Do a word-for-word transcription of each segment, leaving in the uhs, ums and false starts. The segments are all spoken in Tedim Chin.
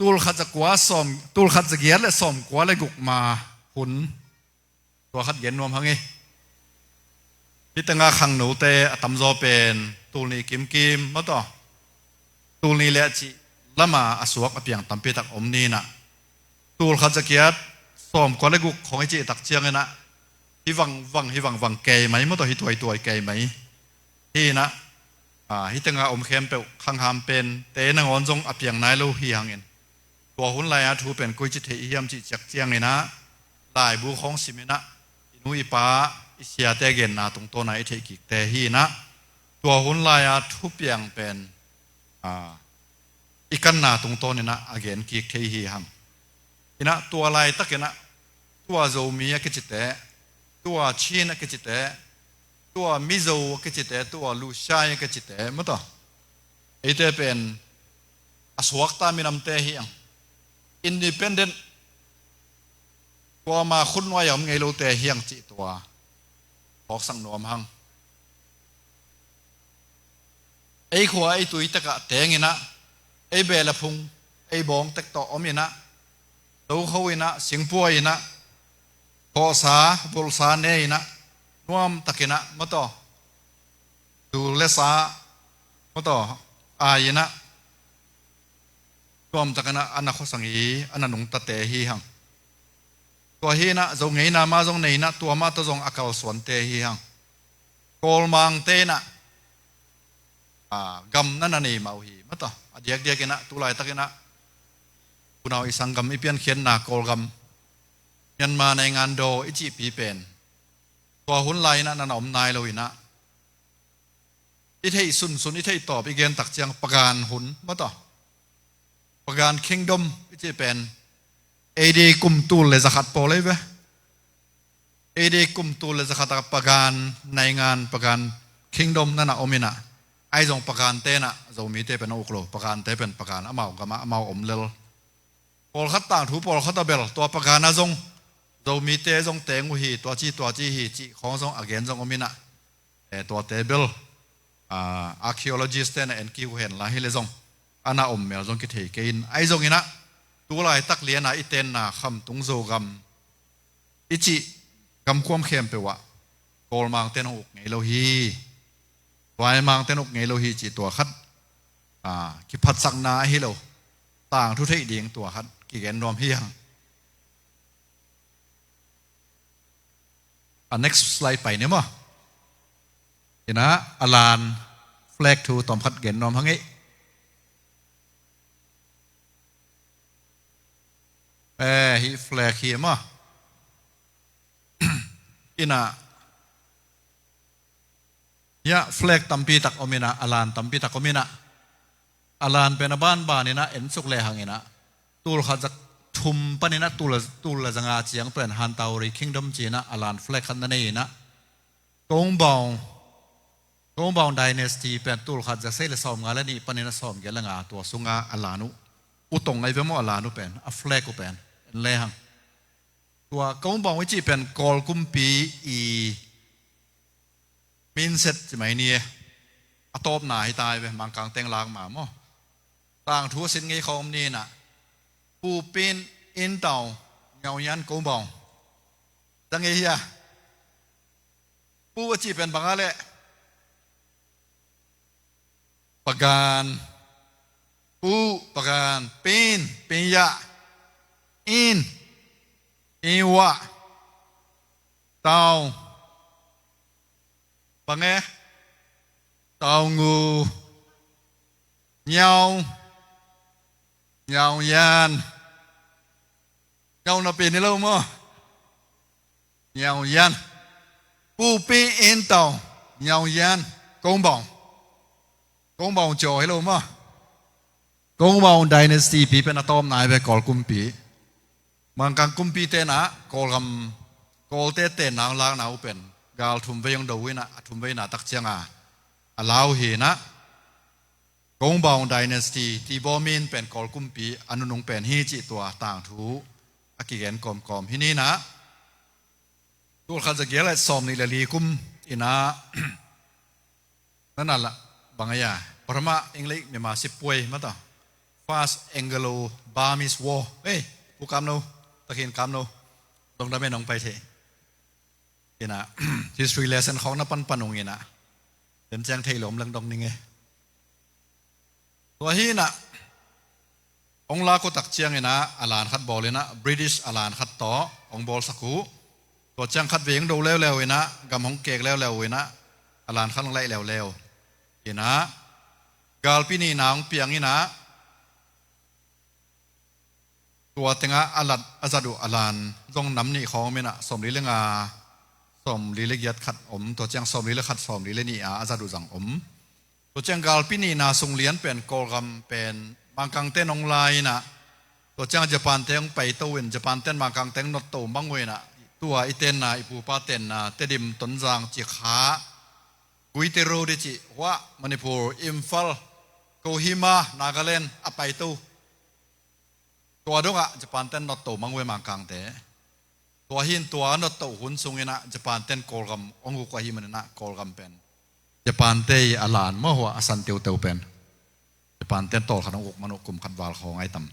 tulkhat zakua sawm, tulkhat zagiat le sawmkua le guk ma hun tua khat gen nuam hang hi. Hih tengah khangnote a tamzaw pen tulnih kimkim mataw, tulnih le a cih lama a suak a piang tampi tak om ninah, tulkhat zagiat sawmkua le guk khong i cih tak cianginah, hi vangvang hi vangvang kei mai mataw, hi tuaituai kei mai. Hinah, hih tengah om khempeuh khangham pente nangawn zong a piang nai lo hi hangin, tua hun lai-a thu pen koici theih i hiam cih ciak cianginah, laibu khawng siminah, i nu i pa, i siate genna tungtawna i theih kikte hinah, tua hun lai-a thupiang pen i kanna tungtawninah a gen kik thei hi hang. Inah tua laitakinah, tua Zomi a kicite, tua Chin a kicite, tua Mizo a kicite, tua Lushai a kicite mataw, eite pen a suakta minamte hi ang. Independent, kuama khutnuai a om ngei lote hi ang cih tua phawksak nuam hang. Ei khua ei tui tekah tenginah, ei beh le phung, ei bawng tek tawh ominah, tokho inah, singpua inah, khawhsa vulsa ne inah, nuamtakinah mataw, tul le sa mataw, ai inah, nuamtakinah a na khuasang hi, a na nungtate hi hang. Tua hinah Zo ngeina mah zong neinah, tua mah tawh zong a kalsuante hi hang. Kawlmangte inah gam na na nei mah uh hi mataw. A diakdiakinah tulaitakinah unau i sanggam i piankhiatna Kawlgam, Myanmar naingan daw i cihpi pen tua hun lai-inah na na om nai lo inah, i theih sunsun, i theih tawp i gen tak ciang pagan hun mataw, pagan kingdom i cih pen A D kum tul le zakhat pawl ei ve. A D kum tul le zakhat a pagan naingan, pagan kingdom na na om inah, ahi zong pagante inah Zomite pen a uk lo, pagante pen pagan amau gamah amau om lel. Pawlkhat tangthu pawlkhat a bel tua pagan a zong Zomite zong teng uh hi, tua ci tua ci hi cih khawng zong a gen zong om inah, tuate bel archaeologist te na en kik uh hen la hi le zong, a na om mel zong kithei kei in, ahi zonginah tulaitak liana i tenna Khamtung Zogam i cih gamkuam khempeuh ah Kawlmangte in hong uk ngei lo hi. Tuaimangte in uk ngei lo hi cih tua khat kiphatsakna ahi lo, tangthu theih ding tua khat kigen nuam hi hang. A next slide pai ni maw. Inah a lan flag thu tawmkhat gen nuam hang ei. Eh, hih flag hi maw. Inah, hiah flag tampi tak om inah, a lan tampi tak om inah, a lan pen a banbaninah ensuk le hanginah, tulkhat za thum paninah tul, tul le zanga ciang pen Hantauri Kingdom cinah a lan flag khat na nei inah, Kongbaung, Kongbaung Dynasty pen tulkhat za sei le sawmnga le nih paninah sawmgiat le nga tua sunga a lan uh, utong ahi ve maw a lan uh pen, a flag uh pen en le hang. Tua Kongbaung i cih pen Kawl kumpi i minset ci mai ni e. A tawpna hi ta hi ve, Mangkang teng lak ma maw. Tangthu a sin ngei khawm ni inah, Pu Pin In Taung Nyaung Yan Kongbaung. Za ngei hia? Pu a cih pen bang a leh, pagan. Pu, pagan. Pin, Pin Yah. In, In Wah. Taung, bang e? Taung U. Nyaung, Nyaung Yan. Nyaung na pen hi lo maw. Nyaung Yan. Pu Pin In Taung Nyaung Yan Kongbaung. Kongbaung caw hi lo maw. Kongbaung Dynasty pi pen a tawpna hi ve, Kawl kumpi. Mangkang kumpi tenah Kawlgam, Kawlte tenna hong lakna uh pen gal thumvei hong do uh inah, a thumveina tak cianga a lau hi inah, Kongbaung Dynasty, Tibaw Min pen Kawl kumpi a nunung pen hi cih tua tangthu a kigen kawmkawm hi ni inah, tulkhat zagiat le sawmnih le li kum inah, na na lah bang a ya, Burma, English, Myanmar sipuai mataw. First Anglo-Burmese War. Ei, Pu Kamno, takhin Kamno, dongdam en hong pai thei. Ina, history lesson khawng na panpan ung ina, den ciang thei lawm leng dong ning e. Tua hi ina, hong lak uh tak ciang ina, a lan khat bawl ina, British a lan khat tawh hong bawlsak uh. Tua ciang khat vei hong do leuleu ina, gam hong kek leuleu ina, a lan khat hong laih leuleu ina, galpi nihna hong piang ina, tua tengah a lat a zat uh a lan zong nam nih khawng om ina, sawmli le nga, sawmli le giat khat om, tua ciang sawmli le khat, sawmli le nih a a zat uh zang om. Tua ciang galpi nihna sung lian pen Kawlgam pen Mangkangte in hong la ina, tua ciang Japan-te hong paito in, Japan-te in Mangkangte hong notto mang uh ina, tua i tenna, i pupa tenna Tedim, Tonzang, Cikha, Guite Road i cih, huah Manipur, Imphal, Kohima, Nagaland a paito. Tua dongah Japan-te in notto mang uh e Mangkangte. Tua hi in tua notto hun sung ina Japan-te in Kawlgam hong uk uh ahih man ina Kawlgam pen Japan-te i a lan maw, huah a san teuteu pen Japan-te in tawlkhat hong uk man uh, kum khat val khawng ai tam.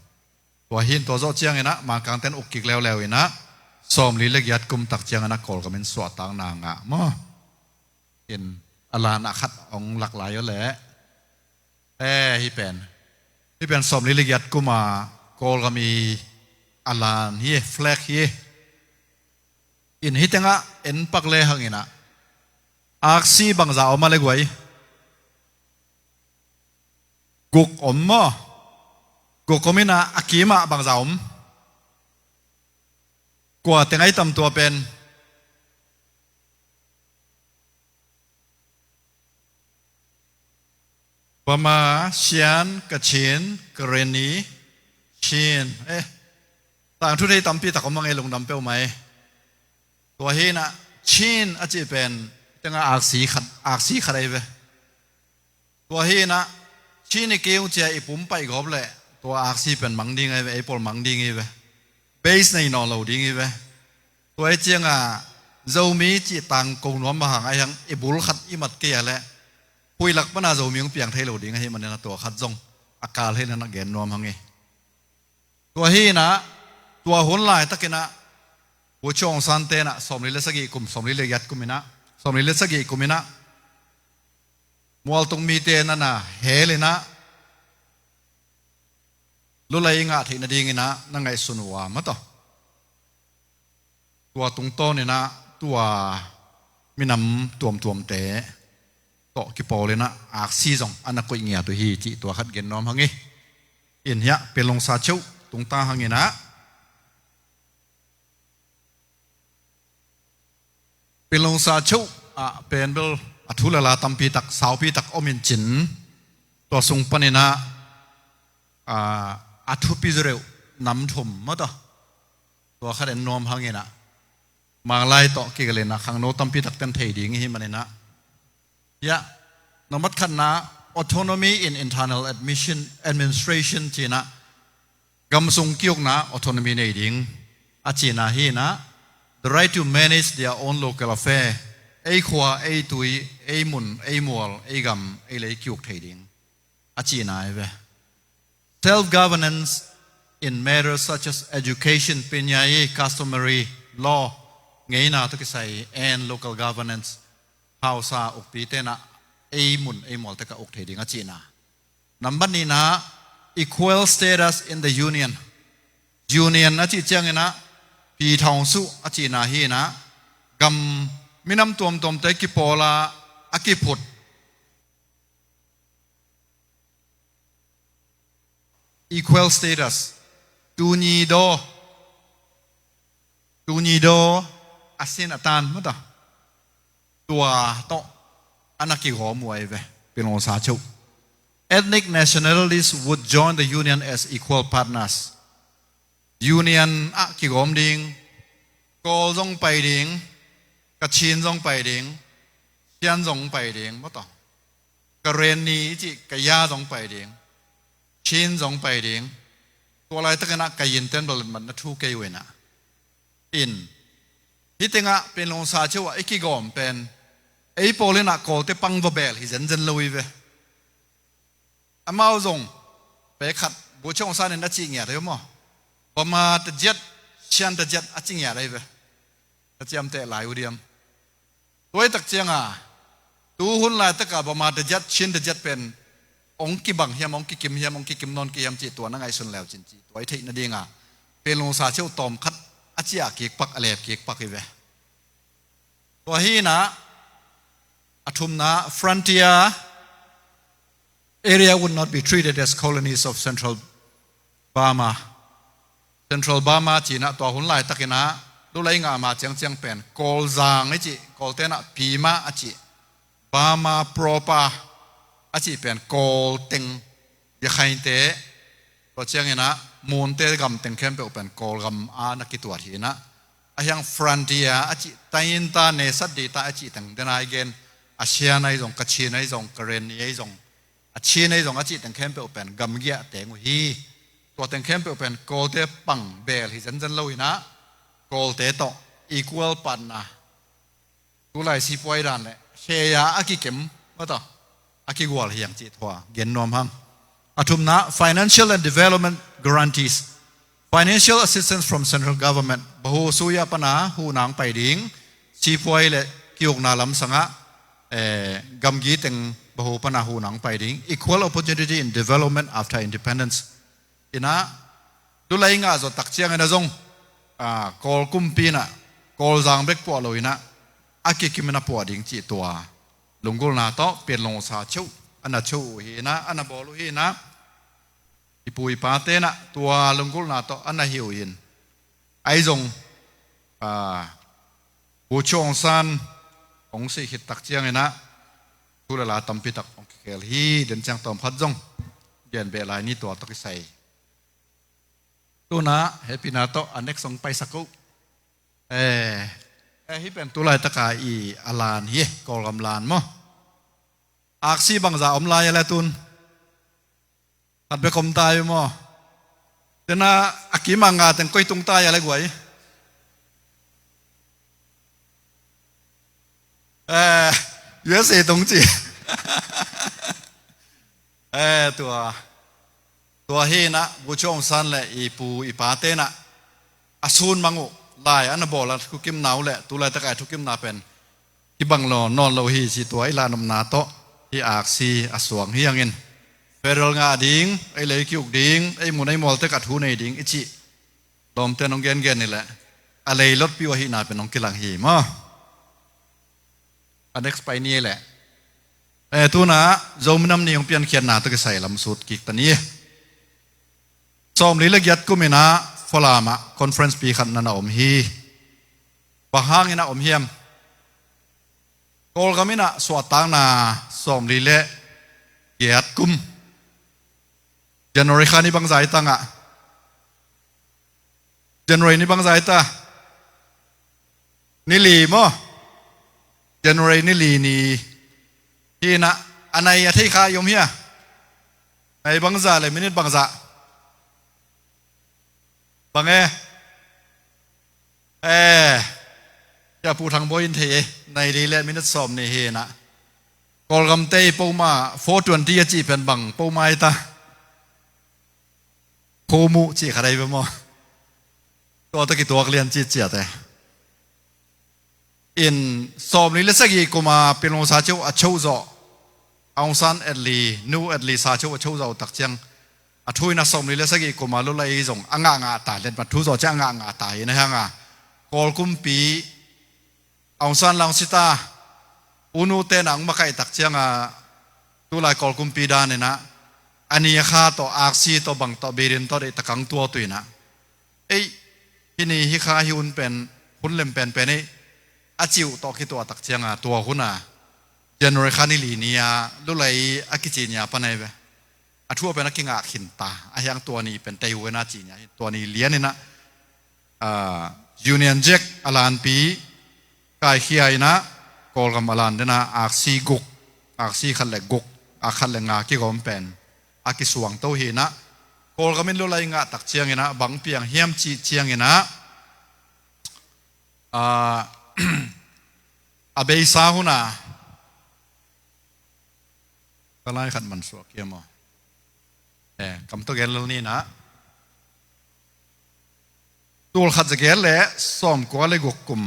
Tua hi in tua zawh ciang ina Mangkangte in uk kik leuleu ina, sawmli le giat kum tak ciang ina Kawlgam in suahtakna ngah maw. In a lan ah khat hong lak lai uh leh. Eh, hih pen, hih pen sawmli le giat kum a Kawlgam i a lan hi, flag hi. In hih tengah en pak le hang ina, aksi bangzah om a le guai? Guk om maw? Guk om ina, a kimah bangzah om? Kua teng ai tam tua pen? Burma, Shan, Kachin, Karenni, Chin. Eh, tangthu thei tampi tak om a ngei, lungdam peuhmah e. Tua hi ina, Chin a cih pen tengah aksi khat, aksi khat ahi ve. Tua hi ina, Chin i keu cia i pum paih gawp leh tua aksi pen mang ding ahi ve, ei pawl mang ding hi ve. Base nei nawn lo ding hi ve. Tua hi cianga Zomi cih tang ko nuam mah hang, ahi hang i bul khat i mat kei a leh huih lak pana Zomi hong piang thei lo ding ahih man ina tua khat zong a kal hei ina gen nuam hang hi. Tua hi ina, tua hun laitak ina, Pu Cawng Sante ina, sawmli le sagih kum, sawmli le giat kum ina, sawmli le sagih kum ina, mualtung mite na na hel ina, lulai i ngah theih nading ina na ngaihsun uh a, maw taw. Tua tungtawn ina, tua minam tuamtuamte tawh kipawl ina, aksi zong a na koih ngiat uh hi cih tua khat gen nuam hang hi. In hiah Panglong Sa Cheuh tungta hang ina, Panglong Sa Cheuh ah pen bel a thu le la tampi tak, saupi tak om in cin, tua sung pan ina, ah, a thupi zaw reuh nam thum maw taw. Tua khat en nuam hang ina, Manglai tawh kigelh ina khangno tampi tak ten thei ding i hih man ina. Hiah, nambat khatna, autonomy in internal admission, administration ci ina, gam sung ki-ukna autonomy nei ding a cihna hi ina, the right to manage their own local affair. Ei khua, ei tui, ei mun, ei mual, ei gam, ei lei ki-uk thei ding a cihna hi ve. Self-governance in matters such as education, pinyayi, customary law, ngeina tawh kisai, and local governance, hausa ukpite ina ei mun, ei mualte ka uk thei ding a cihna. Nambat nihna, equal status in the union. Union a cih ciang ina, pi thawng suh a cihna hi ina, gam minam tuamtuamte kipawl a, a kiphut. Equal status. Tunyi daw. Tunyi daw a sin a tan maw taw. Tua tawh a na kigawm uh ahi ve, Panglong Sa Cheuh. Ethnic nationalities would join the union as equal partners. Union ah kigawm ding, Kawl zong pai ding, Kachin zong pai ding, Shan zong pai ding, maw taw. Karenni i cih, Kayah zong pai ding, Chin zong pai ding. Tua laitakin ah Kayin ten bel mat na thu kei uh ina. In, hih tengah Panglong Sa Cheuh ah i kigawm pen, ei pawl ina Kawlte pang va bel hi zenzen lo hi ve. Amau zong pek khat Bogyoke Aung San in a cih ngiat ahi maw? Bama tajiat, Shan tajiat a cih ngiat ahi ve. A ciamteh lai uh diam? Tua hi tak cianga tu hun laitaka Bama tajiat, Shan tajiat pen hong kibang hiam, hong kikim hiam, hong kikim nawn kei hiam cih tua na ngaihsun leu cin cih tua i theih nadinga Pianlung Sa Cheu tawm khat a ciah kik pak, a lep kik pak hi ve. Tua hi inah a thumna, frontier area would not be treated as colonies of Central Burma. Central Burma cinah tua hun laitakinah lulai ngah mah ciangciang pen Kawlzang i cih, Kawltenah Pima a cih, Burma proper a cih pen Kawl teng, Yakhainte, tua cianginah Munte gam teng khempeuh pen Kawlgam a na kituat hi inah, a hiang frontier a cih, tainta nesat dita a cih teng dena i gen, a Shan ahi zong, Kachin ahi zong, Karenni ahi zong, a Chin ahi zong a cih teng khempeuh pen gamgiah teng uh hi. Tua teng khempeuh pen Kawlte pang bel hi zenzen lo inah Kawlte tawh equal partner, tulai sipuai dan le hea a kikem mataw, a kigual hiang cih thua gen nuam hang. A thumna, financial and development guarantees, financial assistance from central government. Bahu suya pana hunang pai ding, sipuai le kiukna lamsangah eh, gamgi teng Bahu pana hunang pai ding, equal opportunity in development after independence. Inah lulai ngah zawh tak ciangin a zong ah, Kawl kumpi inah Kawlzang bek puah lo inah a kikimin a puah ding cih tua lunggulhna tawh Pianlung Sa Cheu a na cheu uh hi inah, a na bawl uh hi inah, i pu i pate inah tua lunggulhna tawh a na hi uh in, ahi zong ah, Bogyoke Aung San hong sih khit tak cianginah thu le la tampi tak hong kikhel hi. Den ciang tawm khat zong gen beh lai ni, tua tawh kisai. Tuna hehpihna tawh a next hong paisak uh. Eh, eh, hih pen tu laitaka i a lan hi, Kawlgam lan maw? Aksi bangza om lai a le tun? Khat bek om ta hi maw? Tena a kimah nga teng koi tung ta hi a le guai? Eh, U S A tung ci. Eh, tua. Tua hi inah Bogyoke Aung San le i pu i pate inah a sun mang uh lai a na bawl a thukimna uh le tu laitaka i thukimna pen kibang lo nawn lo hi ci, tua i lanopna tawh hih aksi a suang hi hangin, federal ngah ding, ei lei kiuk ding, ei mun ei mual tek a thu nei ding i cih lawmte nong gengen ni leh a lei lotpi uh ahihna pen nong kilang hi maw? A next pai ni leh, eh, tuna Zomi Nam Ni hong piankhiatna tawh kisai lam sut kik ta ni. Sawmli le giat kum inah Falam ah conference pi khat na na om hi. Bang hang inah om hiam? Kawlgam inah suahtakna sawmli le giat kum, January kha ni bangza hi ta ngah? January ni bangza hi ta? Ni li maw? January ni li ni hi inah, a nai a thei kha i om hia? Nai bangza le minute bangza? Bang e? Eh, cia Pu Thang Bawi in thei e, nai li le minute sawm ni hi inah. Kawlgamte i poma four twenty a cih pen bang poma hi ta? Khomuh cih kha dai ve maw? Tua tawh kituak lian cih ciat e. In sawmli le sagih kuma Pianlung Sa Cheu a cheu zawh, Aung San Adli, Nu Adli Sa Cheu a cheu zawh uh tak ciang, a thu inah sawmli le sagih kuma lulai zong a ngahngah ta, letmat thu zawh ciang a ngahngah ta hi inah hianga Kawl kumpi Aung San le Aung Sita, U Nu te inah hong makaih tak cianga tulai Kawl kumpi dan inah a ni a kha tawh, aksi tawh, bang tawh, birin tawh deih takang tua tu inah, ei, hih ni hih kha hih hun pen, hun lem penpen ei a cih uh tawh kituah tak cianga tua huna January kha ni li ni-a lulai a kici ni-a pan ahi ve. A thu a pen a kingah khin ta, a hiang tua ni pen tei hu ena ci ni-a, tua ni lian inah ah, Union Jack a lanpi kaikhia inah Kawlgam a lan dena aksi guk, aksi khat le guk, a khat le nga kigawm pen a kisuangto hi inah, Kawlgam in lulai ngah tak cianginah bang piang hiam cih cianginah, ah, a beisa huna, ka lai khat mansuak hiam aw? Eh, kam tawh gen lel ni in ah. Tul khat za giat le sawmkua le guk kum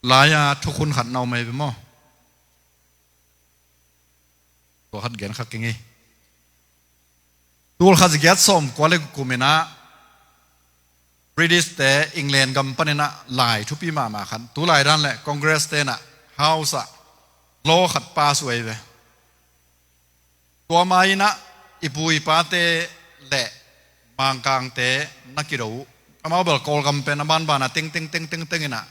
lai-a thukhun khat na om ei ve maw? Tua khat gen kha keng hi. Tul khat za giat sawmkua le guk kum in ah British te England gam panin ah lai thupi mahmah khat, tu lai dan le Congress te in ah House ah law khat pass uh ei ve. Tua ma in ah i pu i pate le Mangkangte na kido uh. Amau bel Kawlgam pen a banban ah teng teng teng teng teng in ah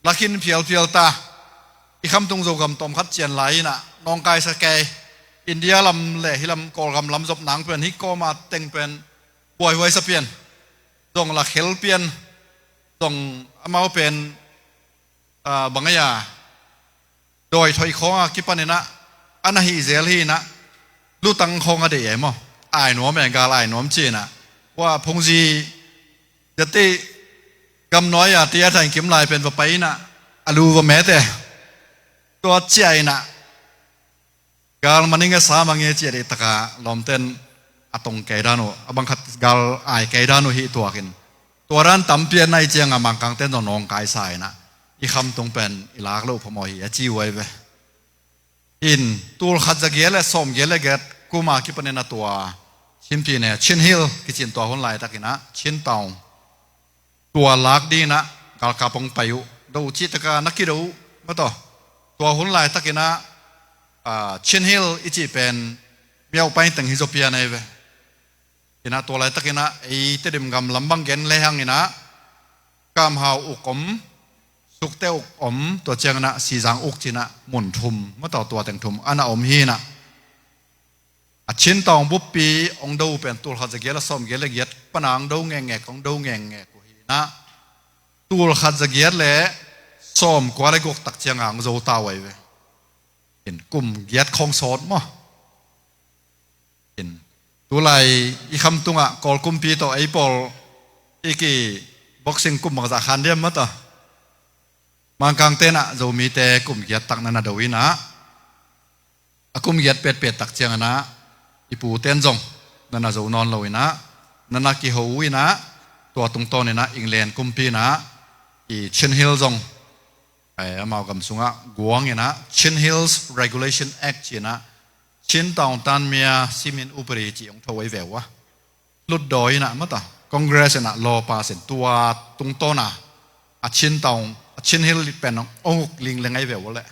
lakhin phialphial ta. I khamtung Zogam tawm khat cian lai in ah nawngkaisa kei. India lam le hih lam Kawlgam lam zop nang pen hih kawma teng pen buaihuaisa pian. Zong lakhel pian. Zong amau pen, ah, bang ei a dawi thoih khawng a kipan in ah a na hih zel hi in ah lutang khawng a deih ei maw? Ai nuam ei, gal ai nuam ci in ah. Ua phungzi zati gamnuai a tia thain kim lai pen va pai in ah a lu va met ei. Tua cia in ah gal maning e sa mang e cia deih taka lawmten a tong kei dan uh, a bang khat gal ai kei dan uh hi tuakin. Tua dan tampi a na i ciang a Mangkangten zong nawngkaisa in ah i khamtung pen i lak loh phamawh hi a ci uh ei ve. In tul khat za giat le sawmgiat le giat kum a kipan in ah tua Chin Pyine, Chin Hill kici in tua hun laitak in ah Chin Town tua lak ding in ah galkap hong pai uh. Do uh cih taka na kido uh maw taw. Tua hun laitak in ah, ah, Chin Hill i cih pen Myauk painteng hi zaw pian ei ve. In ah tua laitak in ah ei Tedim gam lam bang gen lehang in ah Kam Hau uk om, Sukte uk om, tua ciang in ah Sizang uk ci in ah mun thum maw taw, tua teng thum a na om hi in ah. A Chin Town buppi hong do uh pen tul khat za giat le sawmgiat le giat pan a hong do ngekngek, hong do ngekngek uh hi in ah tul khat za giat le sawmkua le guk tak ciang a hong zo ta uh ei ve. In kum giat khawng sawt maw? In tu lai i khamtung ah Kawl kumpi tawh ei pawl i ki boxing kum bangzah khan diam maw taw. Mangkangten ah Zomite kum giat tak na na do in ah a kum giat petpet tak ciang in ah i puten zong na na zo nawn lo in ah na na kiho uh in ah tua tungtawn in ah England kumpi in ah i Chin Hill zong, eh, amau gam sungah guang in ah Chin Hills Regulation Act ci in ah Chin Town Tanmya Simin Upadi ci hong tho ei ve uh a. Hlutdawi in ah maw taw Congress in ah law pass in tua tungtawn a a Chin Town, a Chin Hill pen hong uk lingleng ei ve uh leh.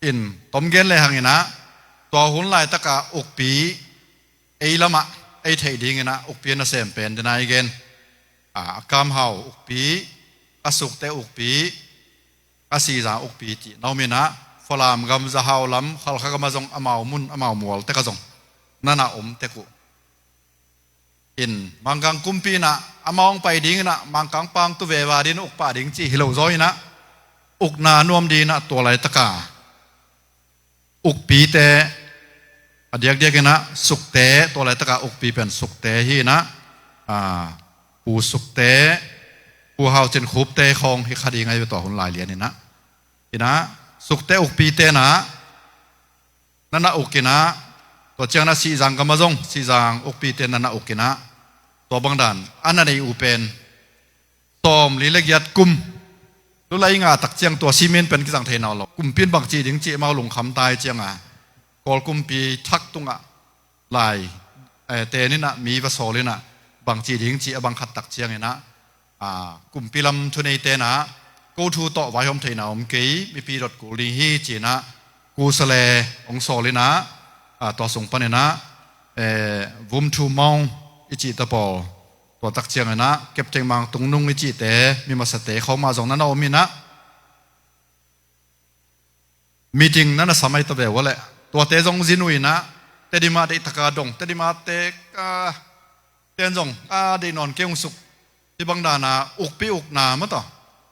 In tom gen lehang in ah tua hun laitak a ukpi ei lam ah ei theih ding in ah ukpi a nasem pen dena i gen, a, a Kam Hau ukpi, a Sukte ukpi, a Sizang ukpi cih na om in ah Falam gam, Za Hau lam, Khalkha gam ah zong amau mun amau mual tek ah zong na na om tek uh. In Mangkang kumpi in ah amau hong pai ding in ah Mangkang pang tu veva ding in uk pah ding cih hi lo zaw in ah ukna nuam ding in ah tua laitak a ukpite a diakdiak in ah Sukte, tua laitak a ukpi pen Sukte hi in ah, a, Pu Sukte, Pu Hau Cin Khupte khawng hi kha ding ei ve tua hun lai lian in ah. In ah Sukte ukpite in ah na na uk in ah, tua ciang in ah Sizang gam ah zong Sizang ukpite na na uk in ah tua bang dan a na nei uh pen sawmli le giat kum. Tu lai i ngah tak ciang tua Simin pen kizang thei nawn lo. Kumpi in bangci ding cih amau lungkham ta i ciang a Kawl kumpi thak tung ah lai, eh, ten in ah mi va sawl in ah bangci ding cih a bang khat tak ciang in ah, a, kumpi lam thuneite in ah ko thu tawh vaihawm theihna om kei, mipi dot kul ding hi ci in ah Kusale hong sawl in ah, a, tua sung pan in ah, eh, Vum Thu Maung i cih ta pawl, tua tak ciang in ah Captain Mang Tung Nung i cihte, mi masate khawng mah zong na na om in ah meeting na na sam ei ta ve uh leh. Tuate zong zin uh in ah Tedim ah deih tak a dong, Tedim ah te, a, ten zong a deih nawn kei ung suk. Hih bang dan a ukpi ukna maw taw,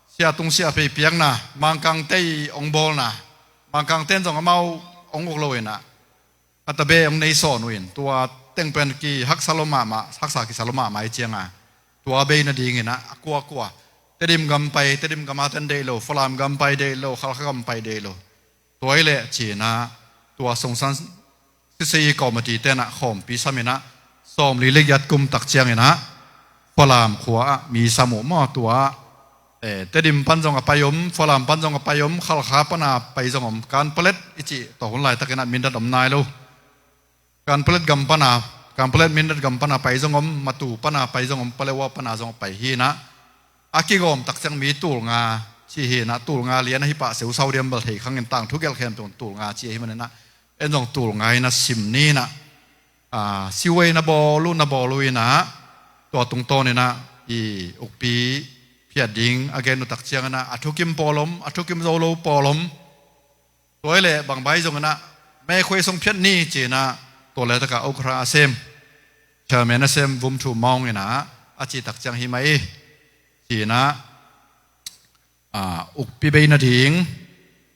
sia tung sia phei piakna, Mangkangte i hong bawlna, Mangkangten zong amau hong uk lo in ah a tabe hong nei sawn uh in, tua teng pen kihaksa lo mahmah, haksa kisa lo mahmah i ciang a tua bei nading in ah a kuakua, Tedim gam pai, Tedim gam a ten deih lo, Falam gam pai deih lo, Khalkha gam pai deih lo. Tua i leh ci in ah tua sungsan sisei committee tenah khawmpi saminah sawmli le giat kum tak cianginah Falam khua ah mi sam uh maw tua. Eh, Tedim pan zong a pai om, Falam pan zong a pai om, Khalkha pana pai zong om, Kanpalet i cih tawh hun laitakinah Mindat om nai lo. Kanpalet gam pana, Kanpalet Mindat gam pana pai zong om, Matu pana pai zong om, Palewa pana zong pai hinah a kigawm tak ciang mi tulnga ci hinah, tulnga lian ahi pah seusau diam bel thei khangin tangthu gelh khempeuh tulnga ci ahi maninah en zong tulnga inah sim ninah, siwei na bawl uh na bawl uh inah tua tungtawninah i ukpi phiat ding a gen uh tak cianginah a thukim pawl om, a thukim zo lo pawl om. Tua hi leh bangbai zonginah mekhue song phiat ni cinah tua le takah okra a sem, chairman a sem Vum Thu Maung inah a cih tak ciang hi mah i cinah ukpi bei nading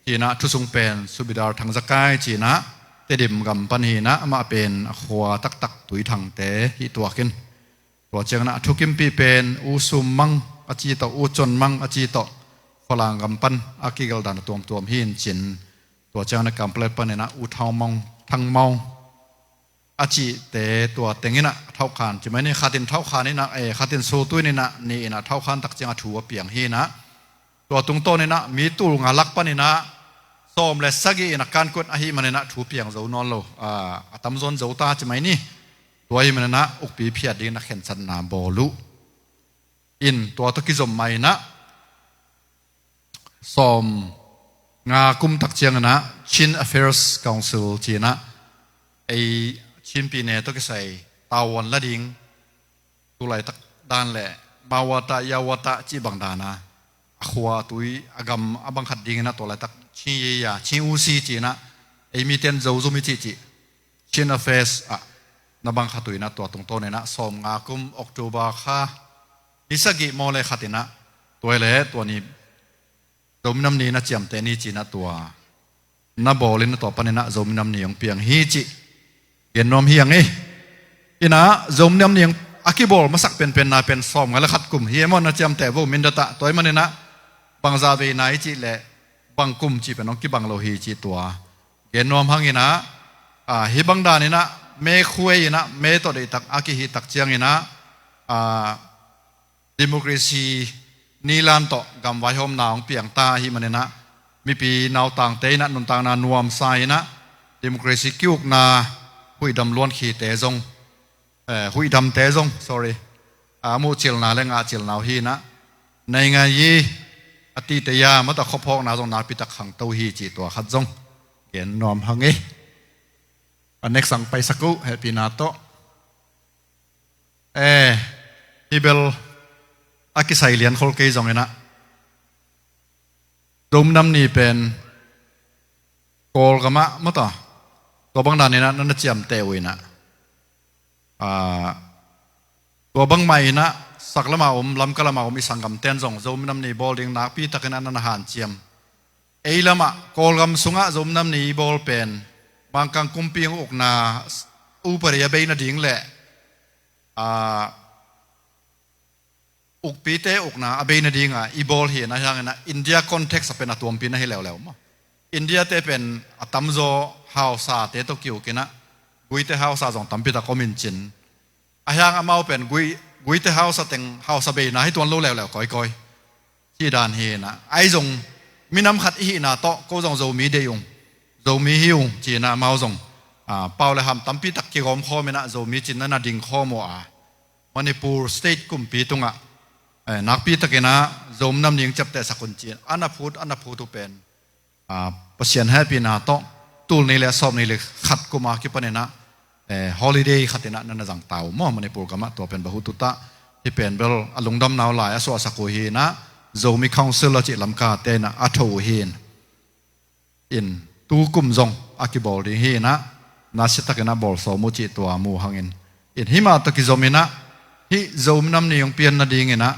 cinah thusung pen Subedar Thang Za Kai cinah Tedim gam pan hinah amah pen a khua taktak Tuithangte hih tuakin. Tua cianginah a thukimpih pen U Sum Mang a ci tawh, U Con Mang a ci tawh Falam gam pan a kigelh dan a tuamtuam hi in cin. Tua cianginah Kanpalet paninah U Thang Maung, Thang Maung a cihte tua tenginah thauhkhan ci mai ni, khatin thauhkhan inah, eh, khatin sultu inah ni inah thauhkhan tak ciang a thu a piang hinah. Tua tungtawninah mi tulnga lak paninah sawm le sagih inah kankut ahi maninah thu piang zo nawn lo, a tamzawn zo ta ci mai ni. Tua hi maninah ukpi phiat dingin a khensatna bawl uh. In tua tawh kizom mah inah sawm nga kum tak cianginah Chin Affairs Council cinah ei Chin pine tawh kisai tavuan la ding tulaitak dan le mawata yawata cih bang dana a khua a tui a gam a bang khat dinginah tulaitak Chin yeya Chin usi cinah ei miten zozum i cihcih Chin Affairs ah na bang khat uh inah tua tungtawninah sawm nga kum October kha ni sagih maw le khatinah tua hi le tua ni Zomi Nam Ni na ciamteh ni cinah tua na bawlin a tua paninah Zomi Nam Ni hong piang hi cih gen nuam hi ang e. Inah Zomi Nam Ni hong a kibawl masak penpenna pen sawm nga le khat kum hi e maw na ciamteh vo Mindat ah tua hi maninah bangzah veina i cih leh bang kum cih pen hong kibang lo hi cih tua gen nuam hanginah, ah, hih bang daninah mekhue inah me tawh deihtak a kihihtak cianginah, ah, democracy nilan tawh gamvaihawmna hong piangta ahi maninah mipi nautangte inah nuntakna nuamsa inah democracy kiukna huihdam luankhite zong, eh, huihdamte zong, sorry, a muhcilna le ngahcilna uh hinah naingan yi a tite ya mata khuaphawkna zong nakpitak khangto hi cih tua khat zong gen nuam hang e. A next ang paisak uh hehpihna tawh. Eh, hih bel a kisai liankhol kei zonginah Zomi Nam Ni pen Kawlgamah mata tua bang daninah na na ciamteh uh inah, ah, tua bangmah inah saklamah om Lamka lamah om i sanggamten zong Zomi Nam Ni bawl ding nakpitakinah na na hanciam. Ei lamah Kawlgam sungah Zomi Nam Ni i bawl pen Mangkang kumpi hong ukna upadi a bei nading le, ah, ukpite ukna a bei nadinga i bawl hi na hianginah India context a pen a tuampi na hi leuleu maw. Indiate pen a tamzaw hausate tawh kiukinah Guite hausa zong tampitak om in cin. A hiang amau pen Gui, Guite hausa teng hausa beina hi tuan lo leuleu kawikawi. Cih dan hinah ahi zong minam khat i hihna tawh ko zong Zomi deih ung, Zomi hi ung cinah amau zong, ah, pau le ham tampitak kigawm khawminah Zomi cinna na ding khawm uh a Manipur state kumpi tungah, eh, nakpitakinah Zomi Nam Ni hong ciaptehsak un ci-in a na phut a na phut uh pen, ah, Pasian hehpihna tawh tul ni le sawm ni le khat kuma kipaninah, eh, holiday khatinah na na zangta uh maw Manipur gamah tua pen bahut uh ta. Hih pen bel a lungdamna uh lai a suahsak uh hinah Zomi Council a cih Lamkate inah a tho uh hin. In tu kum zong a kibawl ding hinah nasiatakinah bawl sawm uh cih tua mu hangin. In hih mah tawh kizominah hih Zomi Nam Ni hong pian nadinginah,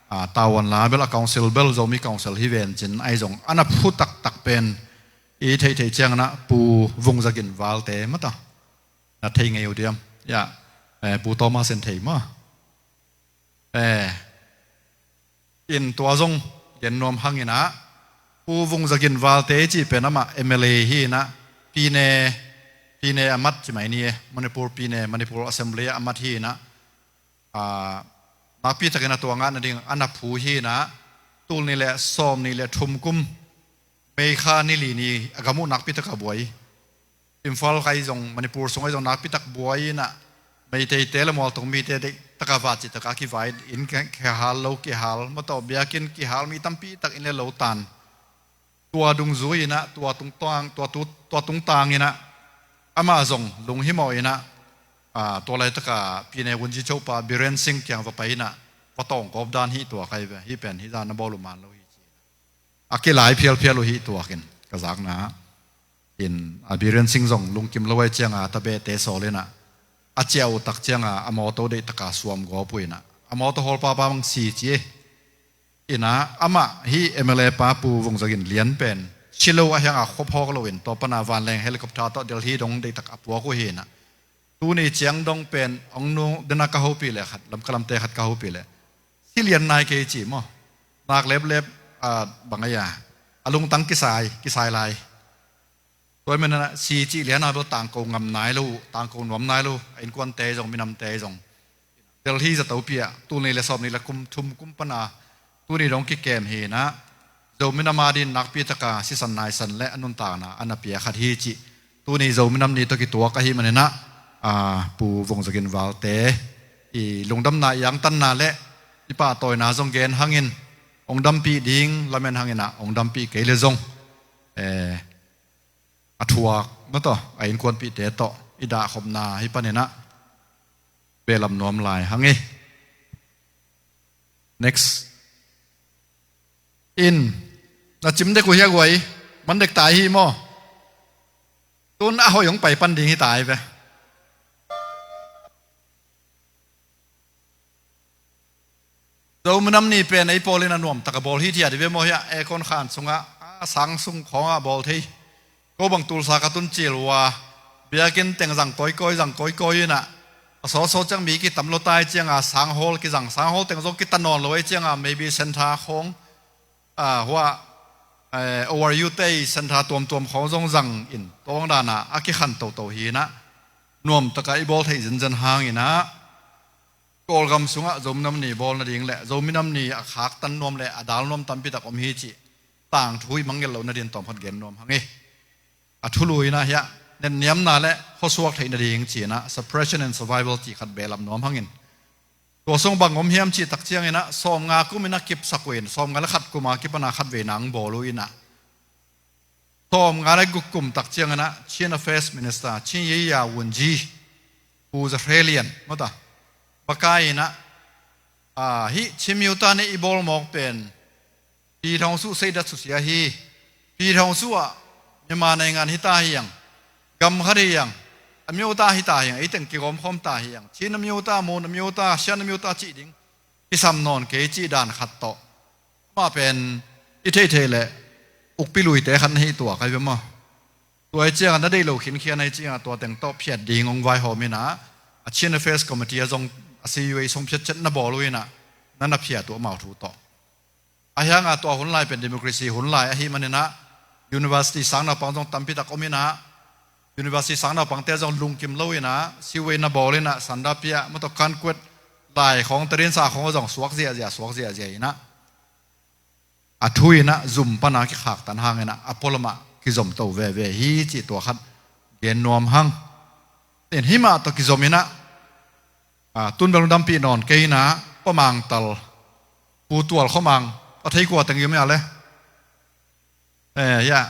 ah, tavuan la bel a council bel Zomi Council hi vencin ahi zong a na phu taktak pen i theihtheih cianginah Pu Vung Za Gin Valte mata na thei ngei uh diam? Ya, eh, Pu Thomas in thei maw? Eh, in tua zong gen nuam hanginah Pu Vung Za Gin Valte i cih pen amah M L A hinah pine Pine a mat ci mai ni e, Manipur Pine, Manipur Assembly a mat hi inah, aa, nakpi takin a tua ngah nading a na phu hi inah, tul nih le sawm nih le thum kum May kha ni li ni a gam uh nakpi taka buai. Imphal kha i zong, Manipur sung i zong nakpi tak buai inah, Meiteite le mualtung mite deih taka vat cih taka kivai in, kihal lo kihal, mawtaw biakinn kihal, mi tampi tak inn le lo tan. Tua dungzui inah, tua tungtang, tua tu, tua tungtang inah, amah zong lunghimawh inah, aa, tua laitaka Pine Wunji Chopa Biren Singh kiang va pai inah, va tawng kawp dan hi tua kai ve, hi pen hi zan na bawl uh man lo hi ci. A kilai phialphial uh hi tuakin ka zakna. In a Biren Singh zong lungkim lo ai cianga tabete sawl inah, a ciah uh tak cianga a mawtaw deih taka suam gawp uh inah, a mawtaw hawlpa pa mang si ci e. Inah amah hi M L A pa Pu Vung Za Gin Lian pen si lo a hianga khop hawk loin, tua pana vanleng helicopter tawh Delhi dong deihtak a puak uh hi inah, tuni ciang dong pen ong nu dena ka hopih leh khat, lam ka lamte khat ka hopih leh si lian nai kei ci maw. Nak leplep, a, bang a ia, a lungtang kisai, kisai lai. Tua i menena si cih liana bel tangko ngam nai lo, tangko nuam nai lo, a innkuante zong, minamte zong. Delhi za topi ah, tul nih le sawm nih le kum thum kum pana, tuni dong kikem hi inah, Zo minam a din nakpi taka sisan naisan le a nuntakna a na pia khat hi cih. Tuni Zo minam ni tawh kituak ahi maninah, aa, Pu Vung Za Gin Valte i lungdamna, i angtanna le i pahtawina zong gen hangin, ong dampih ding lamen hanginah, ong dampih kei le zong, eh, a thuak na tawh, a innkuanpihte tawh i dahkhopna hi paninah belam nuam lai hang hi. Next. In, na cim dek uh hia guai, man dek tai hi maw. Tun a hoih hong pai pan ding hi tai ve. Zo minam ni pen ei pawl in a nuam taka bawl hi thiat hi ve maw hia, aircon khan sungah, a sang sung khawngah bawl thei. Ko bang tulsa ka tun cil uh a, biakinn teng zang kawikawi, zang kawikawi inah, a sawsaw ciang mi kitam lo tai cianga sang hall kizang, sang hall teng zong kita nawn lo ei cianga maybe center khawng, a, hua, eh, O R U te i center tuamtuam khawng zong zang in, tua bang dana a kikhan toto hi inah, nuam taka i bawl theih zenzen hang inah, Kawlgam sungah Zo minam ni bawl nading le Zo minam ni a khaktan nuam le a dal nuam tampi tak om hi cih tangthu i mangngilh loh nadin tawmkhat gen nuam hang hi. A thulu inah hiah, netniamna le khuasuak theih nading ci inah, suppression and survival cih khat belam nuam hangin, tua sung bang om hiam cih tak cianginah, sawmnga kum inah kipsak uh in, sawmnga le khat kuma kipana khat veina ang bawl uh inah, sawmnga le guk kum tak cianginah Chin Affairs Minister Chin Yeya Wunji, Pu Za Hre Lian mawta, baka inah, a, hih Chin Myo Tha nih i bawl mawk pen ပြည်ထောင်စုစိတ်ဓာတ် susia hi. ပြည်ထောင်စု ah Myanmar နိုင်ငံ hi ta hi ang, gam khat hi ang, အမျိုးသား hi ta hi ang, ei teng kigawm khawm ta hi ang, Chin အမျိုးသား, Mon အမျိုးသား, Shan အမျိုးသား cih ding kisam nawn kei cih dan khat tawh. Amah pen i theihtheih leh ukpi luite khat na hi tua kai ve maw. Tua i ciangah na deih lo khinkhian ahi ciangah tua teng tawh phiat ding hong vaihawm inah, a Chin Affairs Committee a zong a C U A song phiatchet na bawl uh inah, na na phiat uh amau thu tawh. A hiangah tua hun lai pen democracy hun lai ahi maninah, university sang naupang zong tampi tak om inah, university sang naupangte zong lungkim lo inah, C U A na bawl inah, sanda pia, mawtaw kankuet, lai khawng, tadinsa khawng zong suak ziahziah, suak ziahziah inah, a thu inah zum pana kikhaktan hang inah, a pualamah kizom to veve hi cih tua khat gen nuam hang. In himah tawh kizom inah, a, tun bel dampih nawn kei inah, Pa Mang Tal, Pu Tual Khua Mang, a thei kua teng i om ia le. Eh, ya.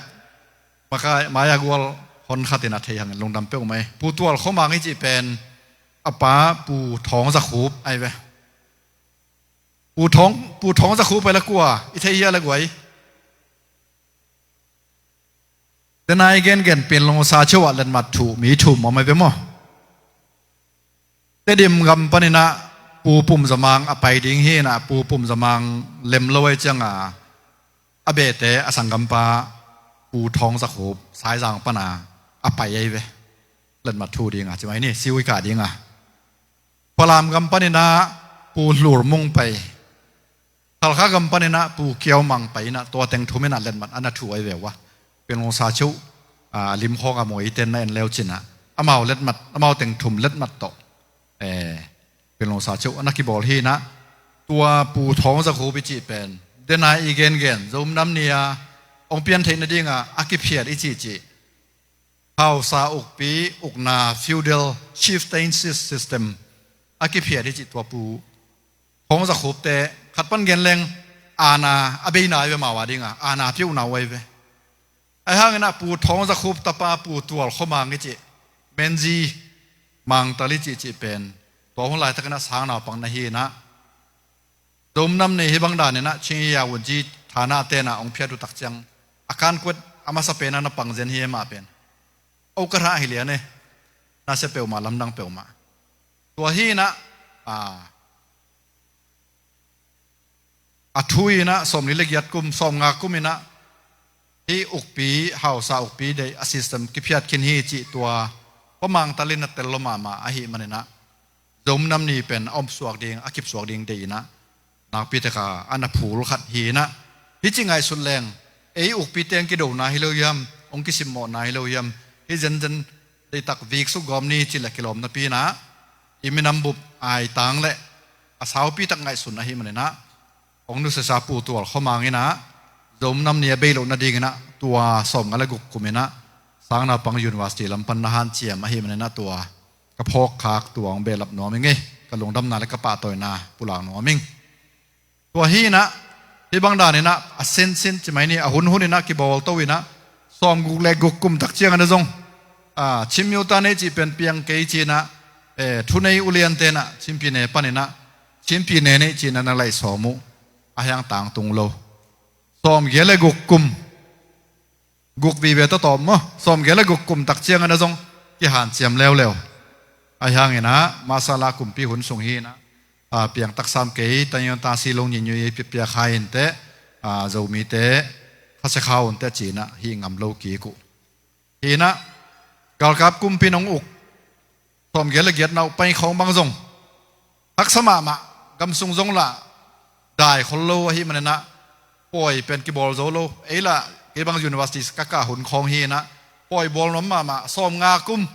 Maka, maya gual hon khat in a thei hangin lungdam peuh mai. Pu Tual Khua Mang i cih pen, a pa Pu Thawng Za Khup ai ve. Pu Thawng, Pu Thawng Za Khup ai le kua, i thei hia le guai. Denai gengen Pianlong Sa Cheu ah letmat thuh mi thum om ai ve maw. Tedim gam paninah Pu Pum Za Mang a pai ding hi inah, Pu Pum Za Mang lem lo ai cianga, a bete a sanggampa Pu Thawng Za Khup Saizang pana a pai ai ve. Letmat thuh dinga, ci mai ni, siui kah dinga. Falam gam paninah Pu Hlur Mung pai. Halkha gam paninah Pu Kiau Mang pai inah, tua teng thum inah letmat a na thuh ai ve uh a. Pianlong Sa Cheu, a, lim khawng a muai iten na en leu cinah, amau letmat, amau teng thum letmat tawh, eh, Pin Lo Sa Cheu a na kibawl hi inah, tua Pu Thawng Za Khup i cih pen, dena i gengen, Zo minam ni-a hong pian theih nadinga a kiphiat i cihcih, hausa ukpi, ukna, feudal, chieftaincy system a kiphiat i cih tua Pu Thawng Za Khupte khat pan gen leng, aana a beina i ve, amau a dinga aana piuhna uh ahi ve. Ahi hang inah Pu Thawng Za Khup tapa Pu Tual Khua Mang i cih, Menzi Mangtal i cihcih pen, tua hun laitak inah sang naupang na hi inah, Zo minam ni hih bang dan inah Chin Iya Wunji thana tenah hong phiat uh tak ciang, a kan kuat a masa penah na pang zen hi e, amah pen. O ka rah hi lian e. Na sia peuhmah, lamdang peuhmah. Tua hi inah, a, a thu inah sawmli le giat kum, sawmnga kum inah hih ukpi, hausa ukpi deih a system kiphiat khin hi cih tua Khua Mang Tal in a tel lo mahmah ahih man inah, Zo minam ni pen a omsuak ding, a kipsuak ding deih inah, nakpi taka a na phul khat hi inah, hih ci ngaihsut leng, ei ukpi teng kidona hi lo hiam, hong kisimmawhna hi lo hiam, hih zenzen deihtak vik suk gawm ni ci le kilawm napi inah, i minam bup aitang le a saupi tak ngaihsun ahih man inah, hong nusiasa Pu Tual Khua Mang inah, Zo minam ni a bei loh nading inah, tua sawmnga le guk kum inah, sang naupang university lam pan na hanciam ahih man inah, tua ka phawk khak tua hong behlap nuam ing e, ka lungdamna le ka pahtawina pulak nuam ing. Tua hi inah, hih bang dan inah, a sinsin ci mai ni, a hunhun inah kibawl to inah, sawmguk le guk kum tak ciang inah zong, a, Chin Myo Tha nei cih pen piang kei ci inah, eh, thunei uliante inah, Chin Pyine pan inah, Chin Pyine nei ci inah na laih sawm uh, a hiang tangtung lo. Sawmgiat le guk kum, guk vive tawtawm maw, sawmgiat le guk kum tak ciang inah zong kihanciam leuleu. Ahi hang inah, masala kumpi hun sung hi inah, a, piangtak sam kei, tanyo tasi lo nyinyui ei piapia kha inteh, a, Zomite khasia kha unteh ci inah, hih ngam lo kik uh. Hi inah, galkap kumpi in hong uk sawmgiat le giat na uh pai khawng bang zong haksa mahmah, gam sung zong lah dai khol lo ahih man inah, pawi pen kibawl zo lo. Ei lah, kei bang university ka kah hun khawng hi inah, pawi bawl nuam mahmah, sawmnga kum,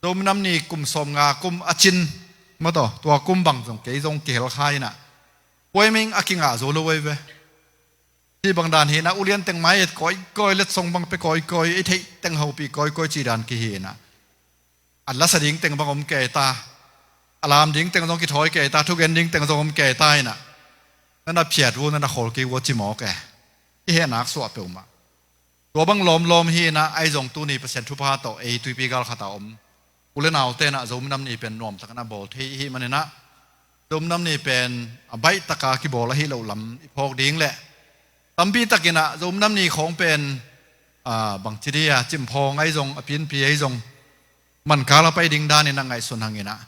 Zo minam ni kum sawmnga kum a cin, maw taw, tua kum bang zong kei zong kihel kha inah, pawi ming a kingah zo lo ahi ve. Hih bang dan hi inah, ulian teng mai et kawikawi, letsong bang pia kawikawi, i theih teng hopih kawikawi ci dan kihi inah, a lasa ding teng bang om kei ta, a lam ding teng zong kithawi kei ta, thugen ding teng zong om kei ta inah, na na phiat uh, na na khawl kik uh a ci mawk e. I hehnak suah peuhmah. Tua bang lawmlawm hi inah, ahi zong tuni Pasian thupha tawh ei tuipi galkhat a om u le naute inah Zo minam ni pen nuamtak inah bawl thei i hih man inah, Zo minam ni pen a baih taka kibawl ahi loh lam i phawk ding le, tampi tak inah Zo minam ni khawng pen, a, bangci dia, cimphawng ahi zong, a pianpi ahi zong, mankal a pai ding dan inah ngaihsun hang inah,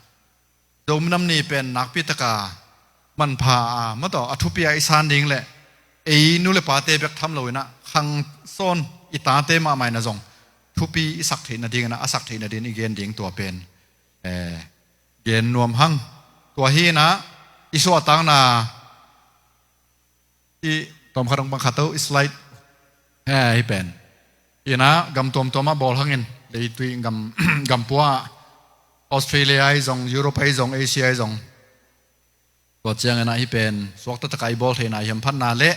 Zo minam ni pen nakpi taka manpha a, maw taw, a thupi a i san ding le, ei nu le pate bek tham lo inah, khang sawn i tate mahmah inah zong thupi i sak theih nading inah, a sak theih nading i gen ding tua pen, eh, gen nuam hang. Tua hi inah, i suahtakna, i tawmkhat hong bang khat o, i slide, eh, hi pen. Inah gam tuamtuam ah bawl hangin, leitui gam, gam pua ah, Australia ahi zong, Europe ahi zong, Asia ahi zong, tua ciang inah hih pen suakta taka i bawl theihna i hamphatna le,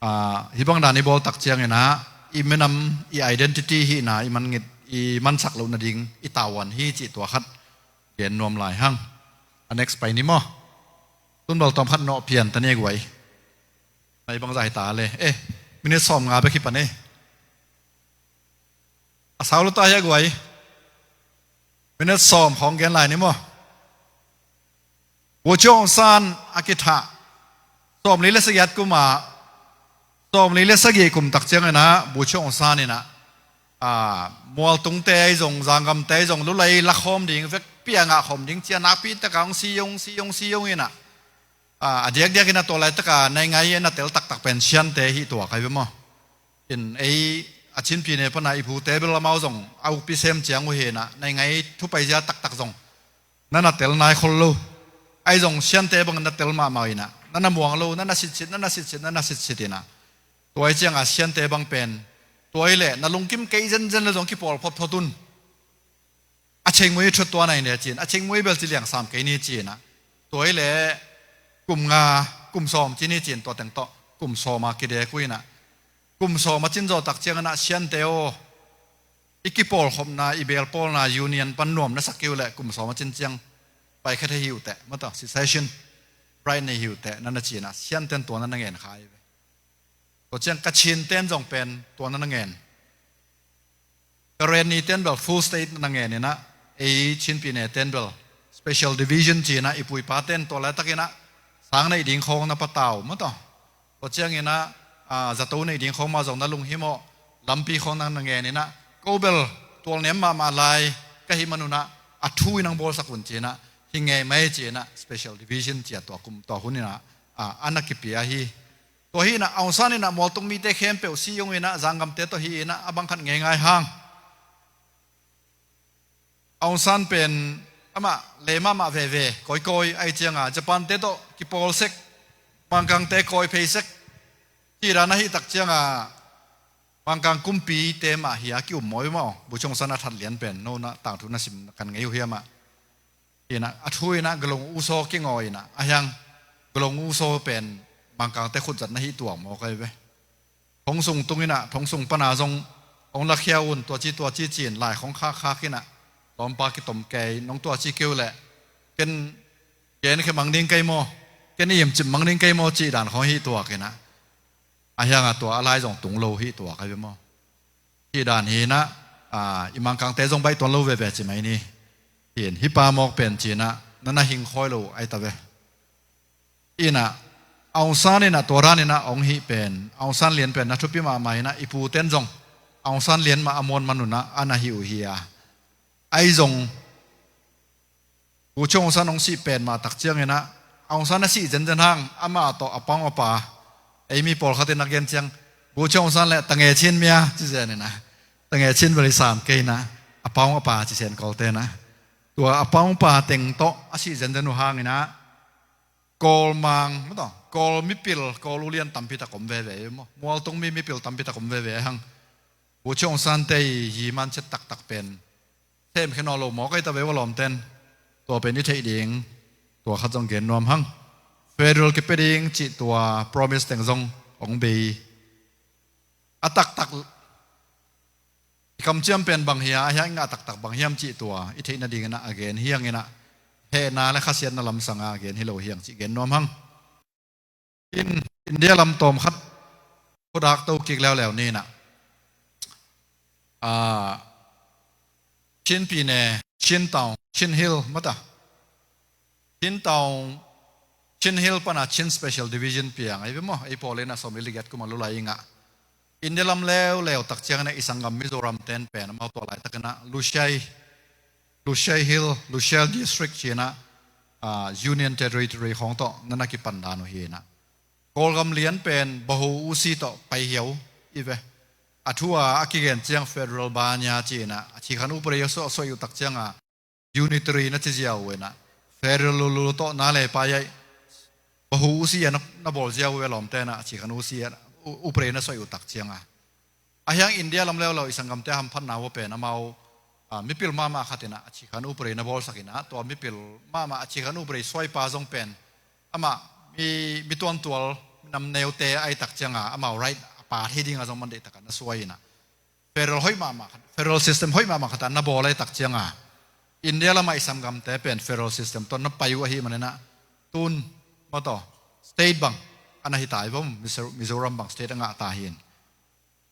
a, hih bang dan i bawl tak ciang inah i minam, i identity hi inah i man ngit, i mansak loh nading i tavuan hi cih tua khat gen nuam lai hang. A next pai ni maw. Tun bel tawmkhat nawh pian ta ni guai. Nai bangzah hi ta le. Eh, minute sawmnga bek hi pan e. A sau lo ta hi a guai. Minute sawm khawng gen lai ni maw. Bogyoke Aung San a kithah sawmli le sagih kum ah, sawmli le sagih kum tak ciang inah Bogyoke Aung San inah, a, mualtungte ahi zong, zanggamte ahi zong, lulei lakhawm ding, vekpi a ngahkhawm ding ci a nakpi taka hong si ung, si ung, si ung inah, a, a diakdiak inah tua laitaka naingai a na tel taktak pen Siante hi tua kai ve maw. In ei a Chin Pyine pana i pute bel amau zong a ukpi sem ciang uh hi inah, naingai thupaizia taktak zong na na tel nai khol lo. Ahi zong Siante bang na tel mahmah inah, na na muang lo, na na sitsit, na na sitsit, na na sitsit inah. Tua hi cianga Siante bang pen, tua hi leh na lungkim kei zenzen le zong kipawl photphot un. A chengmui thu tuan a hi ne ci-in, a chengmui bel ci liang sam kei ni ci-in ah, tua hi leh kum nga, kum sawm ci ni ci-in, tua teng tawh kum sawm a kidek uh in ah, kum sawm a cin zawh tak ciangin ah, Siante aw, i kipawlkhopna, i belpawlna, union pan nuam na sak kei uh leh kum sawm a cin ciang pai kha thei hi uh teh, maw taw, secession right nei hi uh teh, na na ci-in ah, Sianten tua na na ngen kha hi ve. Tua ciang Kachin ten zong pen tua na na ngen. Karenni ten bel full state na na ngen in ah, ei Chin Pyine ten bel special division ci-in ah, i pu i pa ten tua laitak in ah sang neih ding khawng na patau, maw taw. Tua ciangin ah, a, zato neih ding khawng mah zong na lunghimawh, lampi khawng na na ngen in ah, ko bel tualnem mahmah lai ka hih man un ah, a thu in hong bawlsak un ci-in ah, hi ngei mai ci-in ah, special division ci-a tua kum, tua hun in ah, a, a na kipia hi. Tua hi in ah, Aung San in ah mualtung mite khempeuh si ung in ah, zanggamte tawh hi in ah, a bang khat ngeingai hang. Aung San pen amah le mahmah veve, kawikawi, ahih ciangin Japan-te tawh kipawl sek, Mangkangte kawi phei sek, cih dan ahih tak ciangin Mangkang kumpite mah hi a ki-um mawi maw. Bogyoke Aung San a that lian pen, no na tangthu na sim kan ngei uh hiam ah. Hi in ah, a thu in ah Gelong Usaw kingawi in ah, a hiang Gelong Usaw pen Mangkangte khut zat na hi tuak maw kai ve. Thong sung tung in ah, thong sung pan a zong hong lakhia un, tua ci, tua ci ci-in lai khawng khakkhak in ah, tawmpa kitom kei, nong tua ci kei uh leh ken gen khia mang ding kei maw, ken i imcip mang ding kei maw, cih dan khawng hi tuak in ah, a hiang a tua a lai zong tung lo hi tuak a ve maw. Cih dan hi in ah, a, i Mangkangte zong baih tuan lo veve ci mai ni. Hi in, hih pa mawk pen ci-in ah, na na hing khawi lo ai ta ve. In ah, Aung San in ah tua dan in ah hong hih pen, Aung San lian pen na thupi mahmah in ah, i pu ten zong Aung San lian mah a muan man un ah a na hih uh hi a. Ahi zong, Bogyoke Aung San hong sih pen mah tak ciangin ah, Aung San a sih zenzen hang, amah tawh a pa hong a pa, ei mi pawlkhat in a gen ciang, Bogyoke Aung San leh Tangay Chin mia ci zen in ah, Tangay Chin bel i sam kei in ah, a pa hong a pa ci sen Kawlte in ah. Tua a pa hong pa teng tawh a sih zenzen uh hang in ah, Kawl mang, maw taw, Kawl mipil, Kawl ulian tampi tak om veve maw. Mualtung mi mipil tampi tak om veve hang. Bogyoke Aung San te hi man chet taktak pen themkhia nawn lo maw kai ta ve, va lawmten. Tua pen i theih ding, tua khat zong gen nuam hang. Federal kipia ding cih tua promise teng zong hong bei. A taktak i kamciam pen bang hiam, a hiang i ngah taktak bang hiam cih tua i theih nadingin ah a gen hi hang in ah, hehna le khasiatna lamsang a gen hi lo hi hang cih gen nuam hang. In India lam tawm khat khudak to kik leuleu ni in ah, a, Chin Pyine, Chin Town, Chin Hill, maw taw. Chin Town, Chin Hill pan a Chin Special Division piang ahi ve maw. Ei pawl in ah sawmli le giat kum a lulai i ngah. India lam leuleu tak ciangin ah i sanggam Mizoram ten pen amau tua laitak in ah Lushai, Lushai Hill, Lushai District ci-in ah, a, Union Territory khawng tawh na na kipan dan uh hi in ah. Kawlgam lian pen Baho U C tawh pai hiau i ve. A thu a a kigen ciang federal banya ci-in ah, a thikhan upadi a suah, suah uh tak ciangin unitary na ci ziau uh in ah, federal lulu tawh na le pai ai, Baho U C a na, na bawl ziau uh ve lawmten ah, a thikhan U C a, u-, upadi na suah uh tak ciangin ah. A hiang India lam leuleu i sanggamte hamphatna uh pen amau, a, mipil mahmah khat in ah, a thikhan upadi na bawlsak in ah, tua mipil mahmah a thikhan upadi suaipa zong pen amah mi, mi tuantual, mi namneute ahih tak ciangin amau right a pa thei dingin zong man deihtakin na suai in ah, federal hoih mahmah khat, federal system hoih mahmah khat a na bawl ahih tak ciangin, India lam a i sanggamte pen federal system tawh na pai uh ahih manin ah, tun, maw taw, state bang a na hi ta hi ve maw, Mizo-, Mizoram bang state a ngah ta hi in.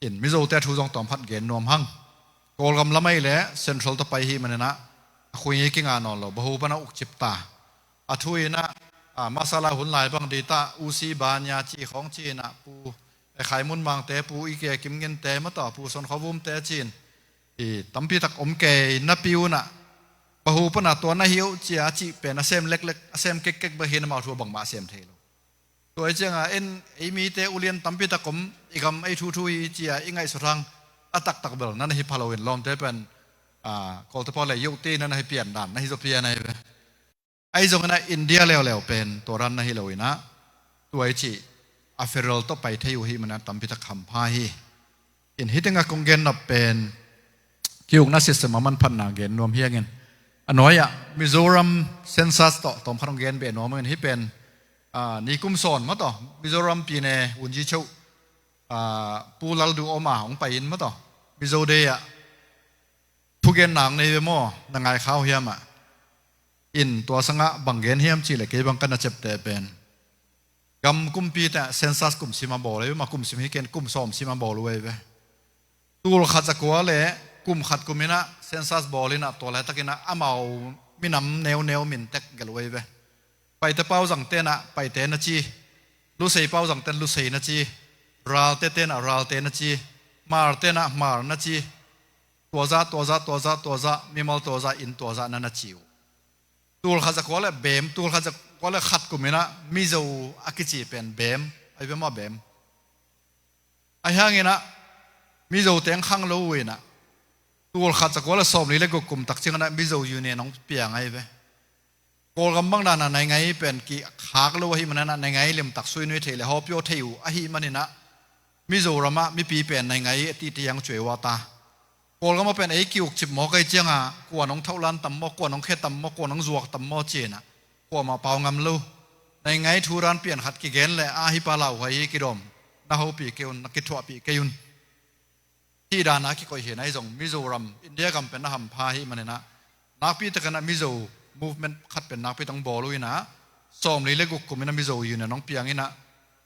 In Mizote a thu zong tawm khat gen nuam hang. Kawlgam lam ahih leh central tawh pai ahih manin ah, a khui ngi kingah nawn lo, Baho pan a ukcip ta. A thu in ah, a, masala hun lai bang di ta, U C banya ci khawng ci in ah, Pu, e, Khai Mun Mangte, Pu E K Kim Nginte, maw taw, Pu Son Khaw Vumte ci in, i, tampi tak om kei napi un ah, Baho pan a tua na hi uh ci a cih pen a sem leklek, a sem kekkek bek hi in, amau thu bangmah a sem thei lo. Tua ahih ciangin en, ei mite ulian tampi tak om, i gam ei thuthu hi ci a i ngaihsut hang, a taktak bel na na hi pha lo in lawmte pen, a, Kawlte pau le yote na na hi pian dan, na hi zaw pian ahi ve. Ahi zongin ah India leuleu pen tua dan na hi lo in ah, tua i cih a federal tawh pai thei uh ahih manin ah tampi tak hampha hi. In hih tengah kong gen nop pen ki-ukna system a manphatna gen nuam hi hang in. A nuai-ah Mizoram census tawh tawmkhat hong gen beh nuam ing. Hih pen, ah, nikum sawn maw tawh, Mizoram pine Wungyichoke, ah, Pu Lalduh Auma hong pai-in maw tawh, Mizo Day ah thugenna hong nei ve maw, na ngai kha uh hiam ah? In tua sangah bang gen hiam cih leh kei bang ka na ciapteh pen, gam kumpite ah census kum sim a bawl ei ve maw, kum sim hi ken, kum sawm sim a bawl uh ei ve. Tul khat za kua le kum khat kum in ah census bawl in ah, tua laitakin ah amau minam neuneu min tek gelh uh ei ve. Paite pau zangte in ah Paite na ci, Lusei pau zangte in Lusei na ci, Ralte te in ah Ralte na ci, Hmarte in ah Hmar na ci, tua zah, tua zah, tua zah, tua zah, mimal tua zah, inn tua zah na na ci uh. Tul khat za kua le bem, tul khat za kua le khat kum in ah Mizo a kici pen bem, a hi ve maw, bem. Ahi hangin ah Mizo teng khang lo uh in ah, tul khat za kua le sawmli le guk kum tak ciangin ah Mizo Union hong piang ahi ve. Kawlgam bang dan ah naingai pen kikhak lo ahih manin ah, naingai limtak suinui thei le hawpio thei uh ahih manin ah, Mizoram ah mipi pen naingai a titi hong cuai uh a ta. Kawlgam ah pen ei ki-ukcip mawk ahih ciangin ah, kua'n hong thauhlan tam maw, kua'n hong khe tam maw, kua'n hong zuak tam maw ci-in ah kuamah pau ngam lo. Naingai thu dan pian khat kigen leh, a, hih pa lauhuai hi, kidawm na hopih kei un, na kithuahpih kei un. Hih dan a kikoih hi a, ahi zong Mizoram, India gam pen na hampha ahih manin ah, nakpi takin ah Mizo movement khat pen nakpi tak hong bawl uh in ah, sawmli le guk kum in ah Mizo Union hong piang in ah,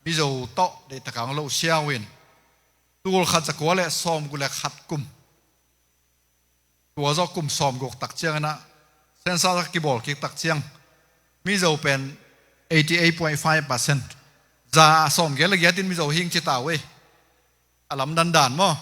Mizo tawh deihtak a hong lohsia uh in, tul khat za kua le sawmguk le khat kum, tua zawh kum sawmguk tak ciangin ah, census a kibawl kik tak ciang, Mizo pen eighty eight point five percent, za ah sawmgiat le giat in Mizo hi ing ci ta uh ei. A lamdang dan maw?